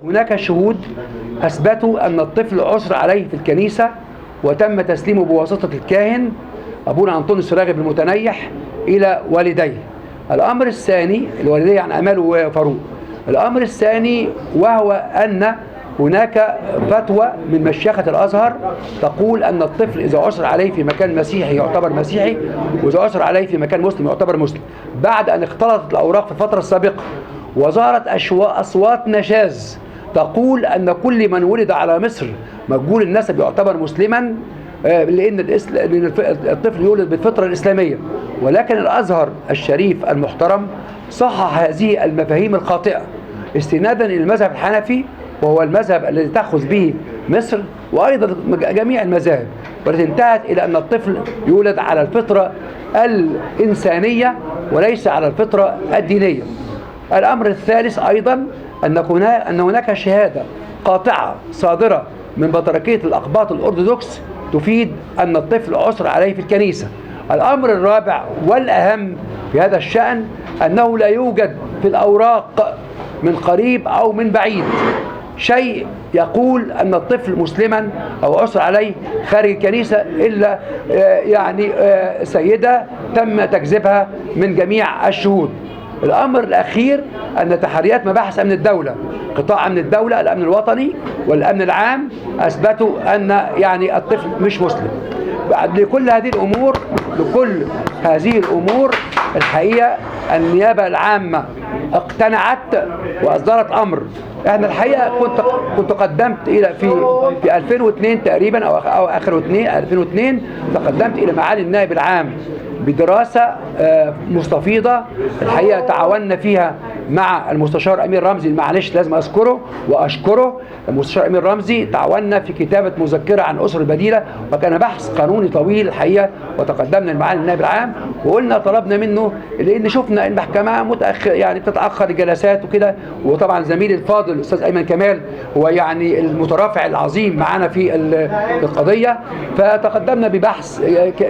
هناك شهود أثبتوا أن الطفل عثر عليه في الكنيسة وتم تسليمه بواسطة الكاهن أبونا أنطونيوس راغب المتنيح إلى والديه. الأمر الثاني، الوالدية عن أمال وفاروق. الأمر الثاني وهو أن هناك فتوى من مشيخة الأزهر تقول أن الطفل إذا عثر عليه في مكان مسيحي يعتبر مسيحي، وإذا عثر عليه في مكان مسلم يعتبر مسلم، بعد أن اختلطت الأوراق في الفترة السابقة وظهرت أصوات نشاز تقول أن كل من ولد على مصر مجهول النسب يعتبر مسلما، لأن الطفل يولد بالفطرة الإسلامية. ولكن الأزهر الشريف المحترم صحح هذه المفاهيم الخاطئة استنادا إلى المذهب الحنفي، وهو المذهب الذي تأخذ به مصر وأيضا جميع المذاهب، والتي انتهت إلى أن الطفل يولد على الفطرة الإنسانية وليس على الفطرة الدينية. الأمر الثالث أيضا أن هناك شهادة قاطعة صادرة من بطريركية الأقباط الأرثوذكس تفيد أن الطفل عثر عليه في الكنيسة. الأمر الرابع والأهم في هذا الشأن أنه لا يوجد في الأوراق من قريب أو من بعيد شيء يقول أن الطفل مسلما أو عثر عليه خارج الكنيسة إلا سيدة تم تكذيبها من جميع الشهود. الأمر الأخير أن تحريات مباحث أمن الدولة، قطاع أمن الدولة، الأمن الوطني والأمن العام، أثبتوا أن الطفل مش مسلم. لكل هذه الأمور الحقيقة النيابة العامة اقتنعت وأصدرت أمر. احنا الحقيقة كنت قدمت إلى في 2002 تقريبا أو آخر 2002 تقدمت إلى معالي النائب العام بدراسة مستفيضة الحقيقة تعاوننا فيها مع المستشار أمير رمزي، معلش لازم أذكره وأشكره. المستشار أمير رمزي تعاوننا في كتابة مذكرة عن أسر البديلة، وكان بحث قانوني طويل الحقيقة، وتقدمنا لمعالي النائب العام وقلنا طلبنا منه، لأن شفنا المحكمة بتتأخر الجلسات وكده، وطبعا زميلي الفاضل الأستاذ أيمن كمال هو المترافع العظيم معنا في القضية، فتقدمنا ببحث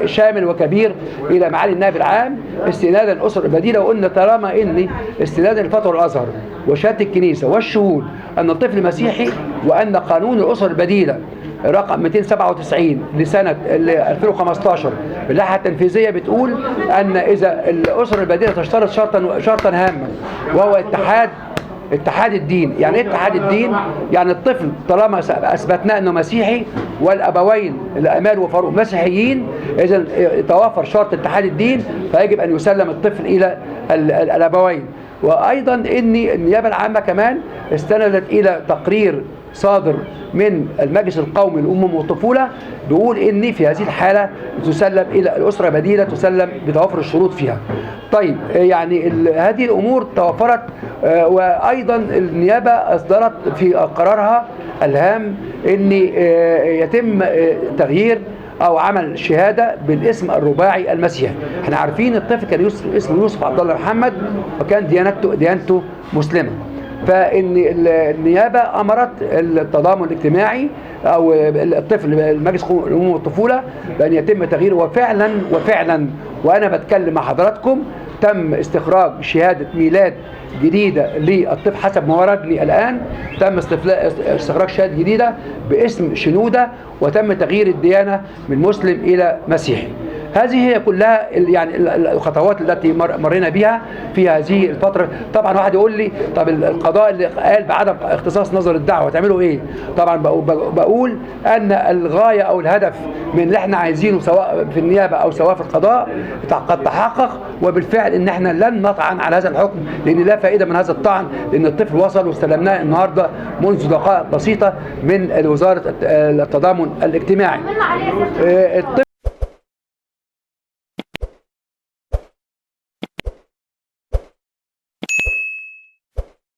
شامل وكبير إلى معالي النائب العام استنادا لأسر البديلة، وقلنا طالما إن استنادا لفتوى الأزهر وشهادة الكنيسة والشهود أن الطفل مسيحي، وأن قانون الأسر البديلة رقم 297 لسنة 2015 باللائحة التنفيذية بتقول أن إذا الأسر البديلة تشترط شرطا هاما وهو اتحاد الدين. يعني ايه اتحاد الدين؟ يعني الطفل طالما اثبتنا انه مسيحي والابوين الامال وفاروق مسيحيين، اذا توافر شرط اتحاد الدين فيجب ان يسلم الطفل الى الابوين. وايضا ان النيابه العامه كمان استندت الى تقرير صادر من المجلس القومي للأمم والطفولة بيقول ان في هذه الحالة تسلم الى الأسرة بديلة، تسلم بتوافر الشروط فيها. طيب هذه الأمور توفرت، وأيضا النيابة أصدرت في قرارها الهام ان يتم تغيير أو عمل شهادة بالاسم الرباعي المسيحي. احنا عارفين الطفل كان اسمه يوسف عبد الله محمد، وكان ديانته مسلمة. فإن النيابة أمرت التضامن الاجتماعي أو الطفل المجلس الأمم والطفولة بأن يتم تغييره، وفعلا وأنا بتكلم مع حضراتكم تم استخراج شهادة ميلاد جديدة للطفل حسب ما وردني الآن. تم استخراج شهادة جديدة باسم شنودة، وتم تغيير الديانة من مسلم إلى مسيحي. هذه هي كلها الخطوات التي مرينا بها في هذه الفترة. طبعا واحد يقول لي طب القضاء اللي قال بعدم اختصاص نظر الدعوة تعملوا ايه؟ طبعا بقول ان الغاية او الهدف من اللي احنا عايزينه سواء في النيابة او سواء في القضاء قد تحقق، وبالفعل ان احنا لن نطعن على هذا الحكم، لان لا فائدة من هذا الطعن، لان الطفل وصل واستلمناه النهاردة منذ دقائق بسيطة من وزارة التضامن الاجتماعي. الطفل